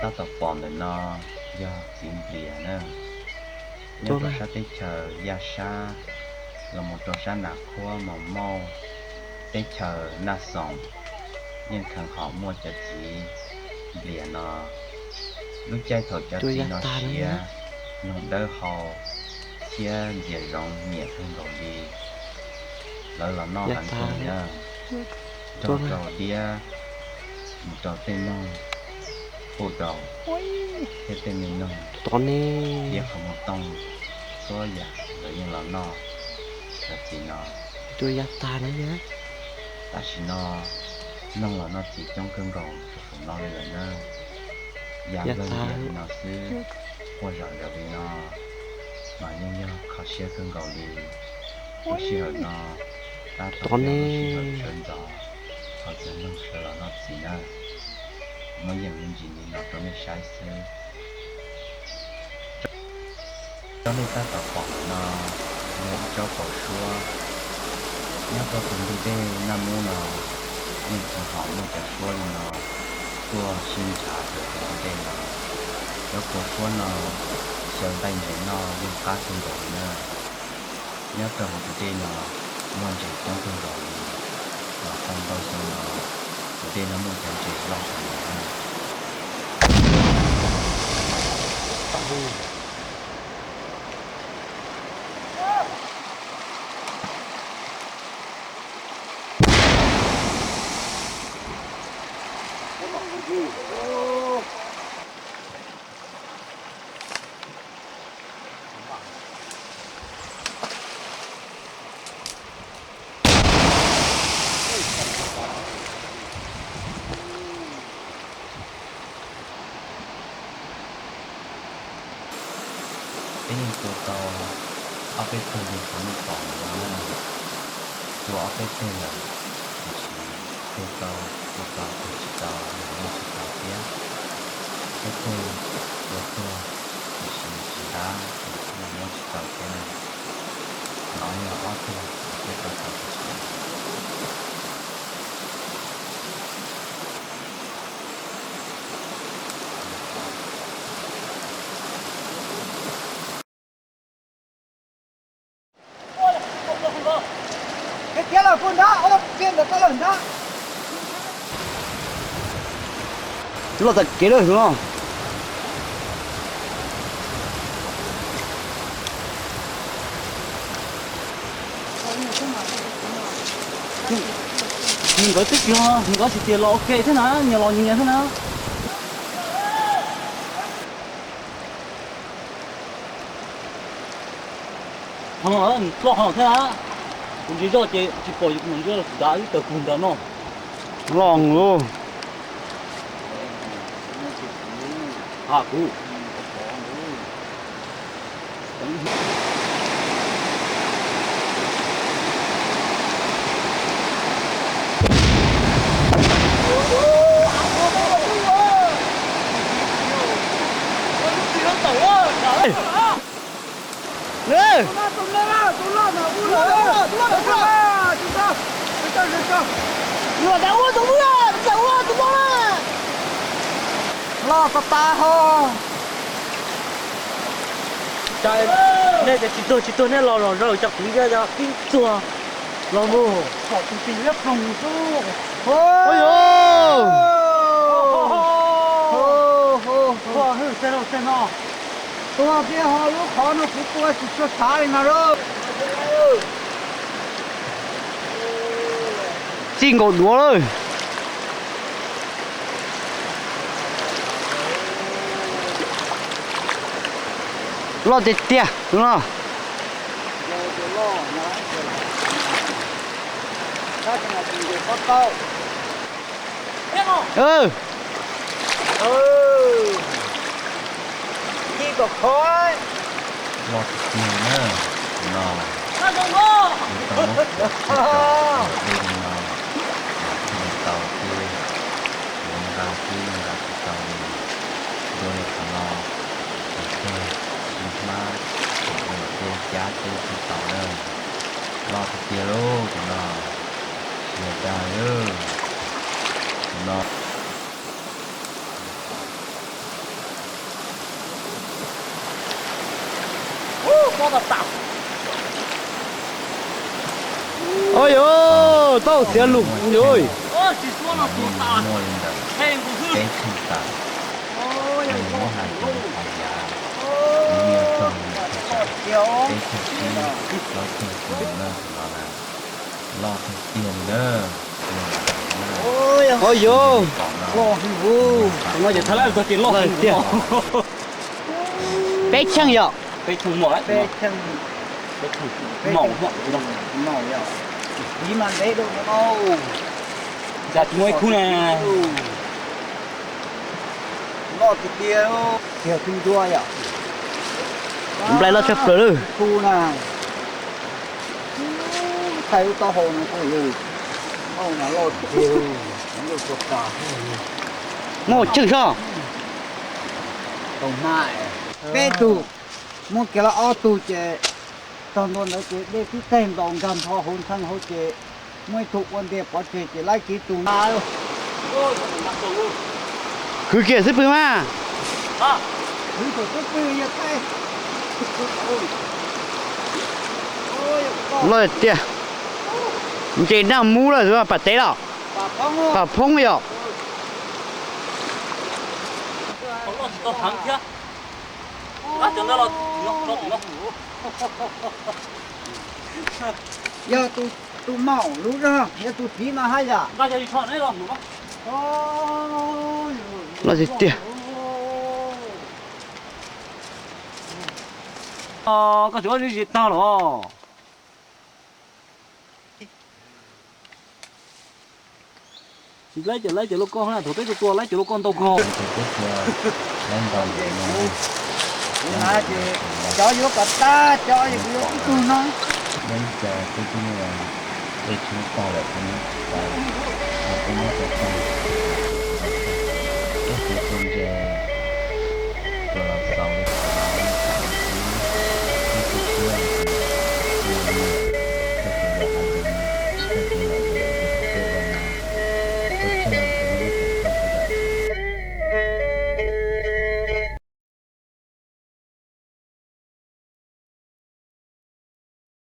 Tab tom pom ntawm no yog txiv nplias na. Nyob rau sab teb chaws Yaj Sab los mus rau sab Nas Khuab Mos Mauj, teb chaws Naj Xoom, yeej kheev hom muaj cov txiv nplias no. Lub caij thaum cov txiv no siav, noog dawb hau thiab ntxias zoov nyiam kawg nkaus li. Lawv los noj heev kawg na, raug rau diab, mus rau tej noog puj daus thiab tej me noog, diab qhov muag tooj, txhua yam lawv yeej los noj cov txiv no. Tam sim no noog los noj txiv coob kawg nkaus txog saum no li lawm na. Yam npleeg ntias li no xwb, quaj zom zaws li no, mas yeej yog kho siab kawg nkaus li. Lub sij hawm no tab tom yog lub sij hawm sawv ntxov, qhov txog noog sawv los noj txiv na. Muab yeem me ntsis li no rau nej saib xwb. Tsob nej tab tom pom ntawm no yog ib tsob kaus suab. Nyob rau tus ntug dej Naj Mub no, yeej kheev hom muaj cov suab li no tuaj sib nrhav rau tus ntug dej no. Cov kaus suab no xyaw nqaij ntses noj yeej qab kawg nkaus li na. Nyob rau hauv tus dej no muaj ntses coob kawg nkaus li, los tau ntau xyoo no tus dej no muaj cov ntses loj heev li na. Peb yeej tua tau ob peb tug li qhov nej pom ntawm no na. Tua ob peb teg lawm, tiam sis teg tau tua tau, teg tsis tau mas yeej tsis tau thiab. Tej teg tua tuag, tiam sis nws tsis ntab ces kuj muab tsis tau thiab na. Nov yog ob tug uas peb tua tau tam sim no. Loj tag kev lawm no. Nkawd twb tsis, nkawd tsis tias los ua ke thiab na, nyias los nyias thiab na. Ho, loj ho thiab na. Kuv ntsia zoj ces tsis pom yus tus maum ntsuab los kuv dav ib tawg kug ntawd no. Loj nkaus. Ha kuv. Loj tas tas ho. Nej tias tsis tuag tsis tuag nej los los zaum cov kuv thiab cov pib tuag los mus. Pom tus tis liab ploog xwb. Tuag hwj tej no, tej no. Tuag tiag ho, lub qhov no kuv tua tsis tshua xav li no lauj. Txij nkaus duav lawm. Loj tiag tiag tus no. Ib kom khov. Loj tiag tiag na, tus no. Nws tau muab kuam tsis tau, dej li no, mas thiaj li tau xwb. Yuav nqa xwb nqa tsis tau li. Dua li qhov no, tseem kawg, tsis hmab, tseem ua luam dej cab xwb thiaj tau na. Loj tiag tiag lauj tus no, tsis yog dag li tus no. Tau xiav lus yus. Muaj li ntawd, peb cheej tas, muab hais rau hais yav, kuv niag txog peb cheej tsib, plaub cheej xyoo na, tus no na, loj tiag tiag li na. Ov yog, no ces thab laj txog ces loj tiag. Peb cheej yom. Peb cheej, peb cheej, peb cheej maum, maum yom, tiv mas ntev dua no. Cas tsis muaj ib khub na. Loj tiag tiag, tiag tub ncuab yom. Nplai loj tshaj plaws lawm. Khub na, thaij lub taub hau no kuj yog, loj mas loj tiag, loj tshaj tas. Muaj cheej soj. Tau hma, peb tug, muab kiag los ob tug ces txog ntua ntawd ces dej twb teg nplaum nkag npho hauv ntxhee hauv ces muaj ib tug ua ntiag pov tseg ces laib kiag tus na. Khwv kiag xwb pw mas. Loj tiag. Nce naj mub lawm, pam tev los, pam phoob yom. Yog tus maum lub zog, yog tus tiv mas haj yam. Loj tiag tiag. Koj tsis ob zib zis tag los. Laib cov, laib cov lauj kaub na, thaum peb tua tua laib cov lauj kaub ntau kawg. Cov yuav kom tag, cov yuav ib tug no. Laib cov peb twb, peb tsheb tag lawm, peb muab cov tag.